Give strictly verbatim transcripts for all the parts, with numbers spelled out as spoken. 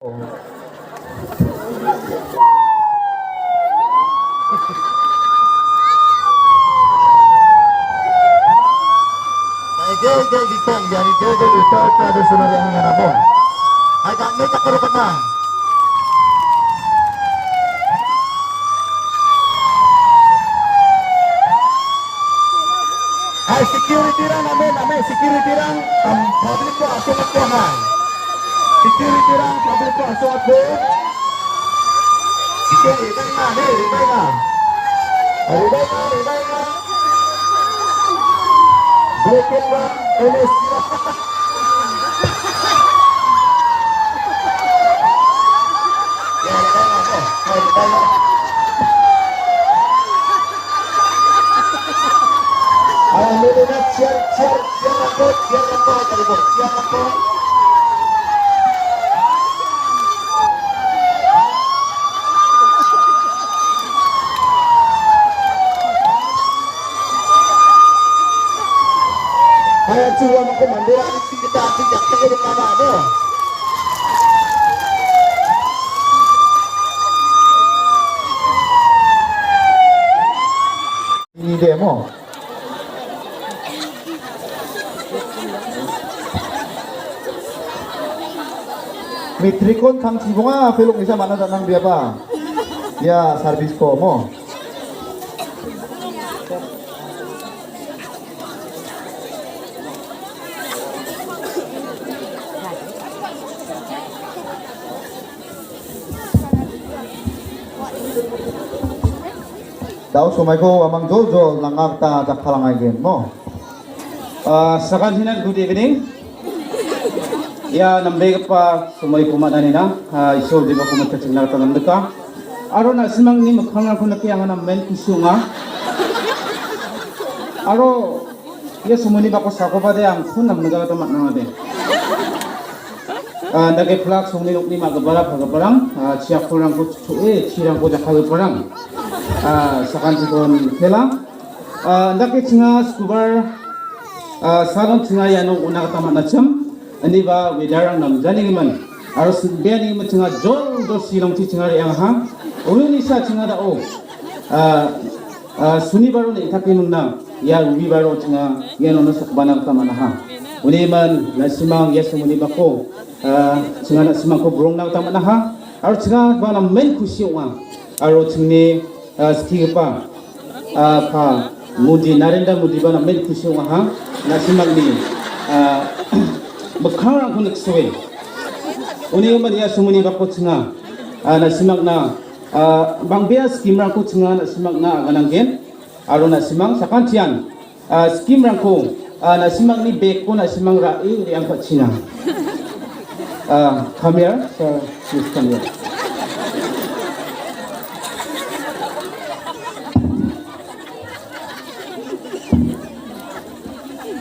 Gege gitong, yari gege gitong, kade sunari ang ngaramo. Agak ni takar kena. Hai, security rang, name, name, security rang, am, public ko asok ko hai. Security rang, public ko asok ko. Ike, ike na, ne, ike na. Ike na, ike na. Broken rang, M S. Hai, an·ching uamangko manderangni chi gita an·ching jakchake dongaba amo. Ini de amo. Metrikon tangchibonga pelok nisa mana danang biaba. Ya, service ko mo. Dao somaiko uamang joljol nangna gita jakkalangaigen mo. Ah, sakantinan good evening. Ia nambegipa somaiko man·anina, ah, Isol Debako mitchakna gita namnika. Aro na·simangni mikkangrangko nike anga namen kusi ong·a. Aro ia somaini bako sakobade angko namnika gita man·angade. Ah, dake plak songni nokni ma·gipara pagiparang, ah, chiakolrangko cho·e, chirangko jakkalgiparang, ah, sakantikon tela. Ah, dake chinga skubar, ah, salon chinga iano on·a gita man·achim. Indiba weather-rang namjanigimin. Aro silbeanigimin chinga joljol silongchi chinga re·angaha. Uni nisa chinga da·o. Ah, ah, sunibaro neng·take mingna. Ia rubibaro chinga iano sokbana gita man·aha. Uni iman na·simang ia somaini bako, ah, chinga na·simangko brongna gita man·aha. Aro chinga ba namen kusi ong·a. Aro chingni, ah, skigipa, ah, pa Modi, Narendra Modi ba namen kusi ong·aha. Na·simangni, ah, mikkangrangko niksoe. Uni iman ia somaini bako chinga, ah, na·simangna, ah, bang·bea scheme-rangko chinga na·simangna agananggen. Aro na·simang sakantian, ah, scheme-rangko, ah, na·simangni bag-ko na·simang ra·e re·angkachina. Ah, come here, sir. Please come here.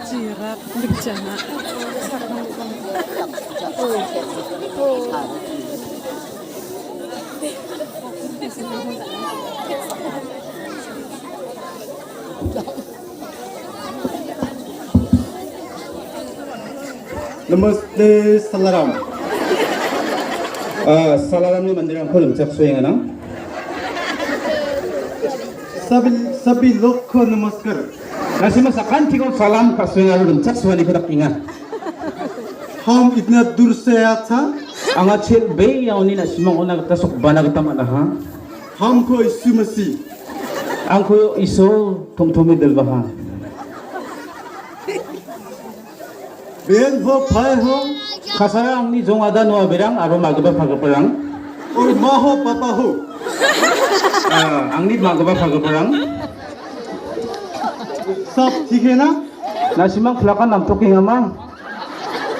Jirap, bejana. Namaste, Salaram. Ah, Salaramni manderangko rimchaksoenga nang. Sabi, sabi lokko namaskar. Na·simang sakantikon salam ka·soenga aro rimchaksoaniko dakenga. Hum itna dur se aaya tha? Anga chel be yaoni na·simang ona gita sokbana gita man·aha. Humko Yisu Masih. Angko Isol tom·tome dilbaha. Behen ho, bhai ho. Kasara angni jong ada noa berang aro magipa pagiparang. Aur maa ho, papa ho. Ah, angni magipa pagiparang. Sab thik hai na? Na·simang plakan namtokengama?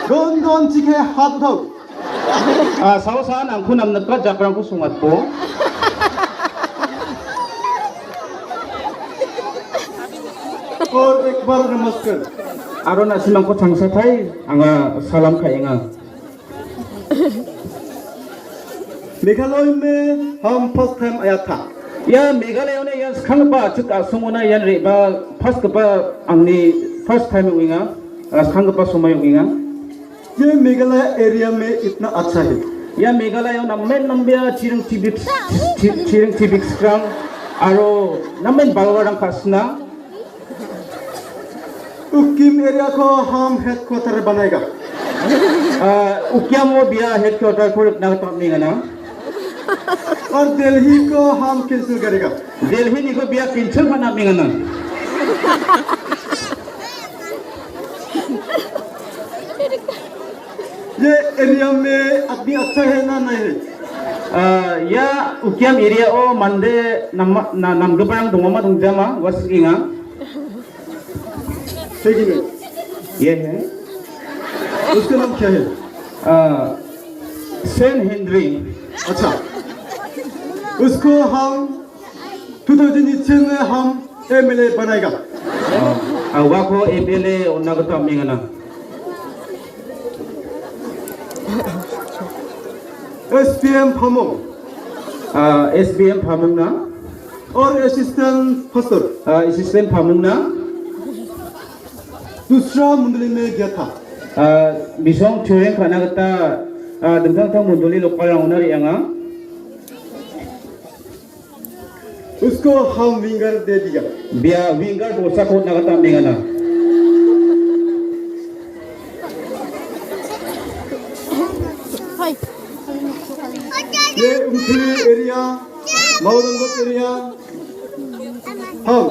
Don don thik hai, hat uthao. Ah, saosan angko namnika jakrangko songatbo. Aur ek bar namaskar. Aro na·simangko changsatai anga salam ka·enga. Meghalaya mein hum first time aaya tha. Ia Meghalaya ona ian skanggipa achik asongona ian re·baa first gipa angni first time ong·enga, ah, skanggipa somoi ong·enga. ये मेघालय एरिया में इतना अच्छा है। Ia Meghalaya-o namen nambia chiring chibik, chi-, chiring chibiksrang aro namen balwarang ka·sina. उक्किम एरिया को हम हेडक्वार्टर बनाएगा। Ah, Ukkiamo bia headquarter-ko rikna gita man·enga. और दिल्ली को हम कैंसिल करेगा। Delhi-niko bia cancel ka·na man·enga. ये एरिया में आदमी अच्छा है ना नहीं है? Ah, ia Ukkiam area-o mande nama-, na-, namgiparang dongama dongjama, ua sikenga. ठीक है। Ye hai. उसका नाम क्या है? Ah, Saint Henry. अच्छा। उसको हम टू थाउजेंड एटीन में हम एमएलए बनाएगा। Ah, ah, uako M L A on·na gita man·enga. SPM फामोंग। Ah, S P M Phamongna. और assistant pastor. Ah, assistant Phamongna. दूसरा मंडली में गया था। Ah, bisong chiring ka·na gita, ah, dingtang dingtang mondoli lokalrangona re·anga. उसको हम विंगर दे दिया। Bia winger bolsako on·na gita man·enga. ये उमथली एरिया, माउरंगोट एरिया, हम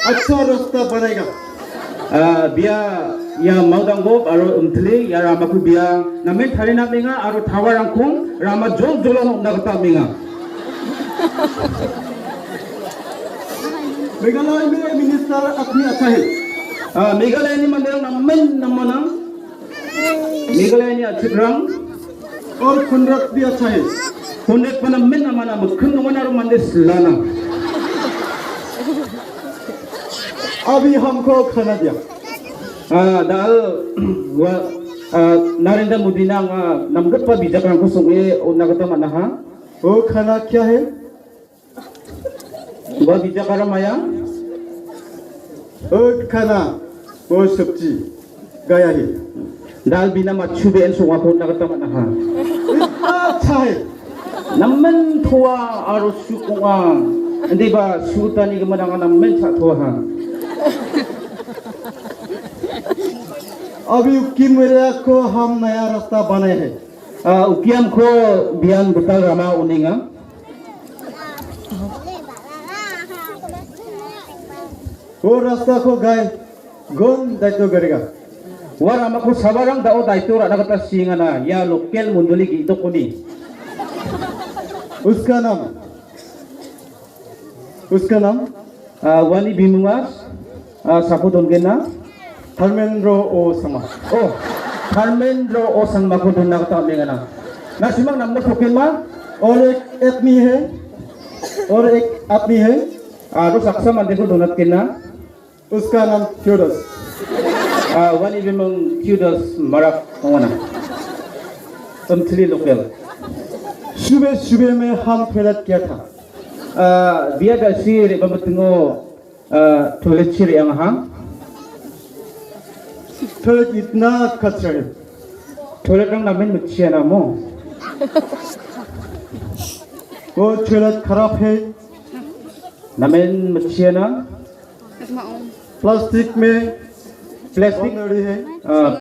अच्छा रास्ता बनाएगा। Ah, bia ia Maodangop aro Umtli ia ramako bia namen tarina man·enga aro tower-rangko rama joljolon on·na gita man·enga. Meghalaya में मिनिस्टर आदमी अच्छा है। Ah, Meghalaya-ni manderang namen namana. Meghalaya-ni a·chikrang. और कॉनरेड भी अच्छा है। Conrad-ba namen namana, mikkim nonga aro mande silana. अभी हमको खाना दिया। Ah, da·al ua, ah, Narendra Modi-na anga namgipa bijakrangko song·e on·na gita man·aha. वो खाना क्या है? Ua bijakara maia? वो खाना, वो सब्जी, गया है। Da·al bina matchu be·en song·ako on·na gita man·aha. इतना अच्छा है। Namen toa aro su ong·a. Indiba su tanigimin anga namen cha·toaha. अभी उक्किम एरिया को हम नया रास्ता बनाए हैं। Ah, Ukkiamko bian gital rama on·enga. वो रास्ता को गाय कौन दायित्व करेगा? Ua ramako sabarang da·o daitio ra·na gita siengana, ia local mondoli ge·dokoni. उसका नाम, उसका नाम? Ah, uani bimunga, ah, sako dongenna. Dharmendra ओ Sharma. Oh, Dharmendra O Sangmako donna gita man·enga. Na·simang namna tokenma? और एक आदमी है, और एक आदमी है। Aro saksa mandeko donatgenna. उसका नाम थियोडस। Ah, uani bimung Theodos Marak ong·a. Umtli local. सुबह सुबह में हम टॉयलेट किया था। Ah, bia da·si re·bamitingo, ah, toilet-chi re·angaha. Toilet इतना कचरा है। Toilet-rang namen mitchiana mo. वो टॉयलेट खराब है। Namen mitchiana. प्लास्टिक में Plastic, बंद रही है। Ah,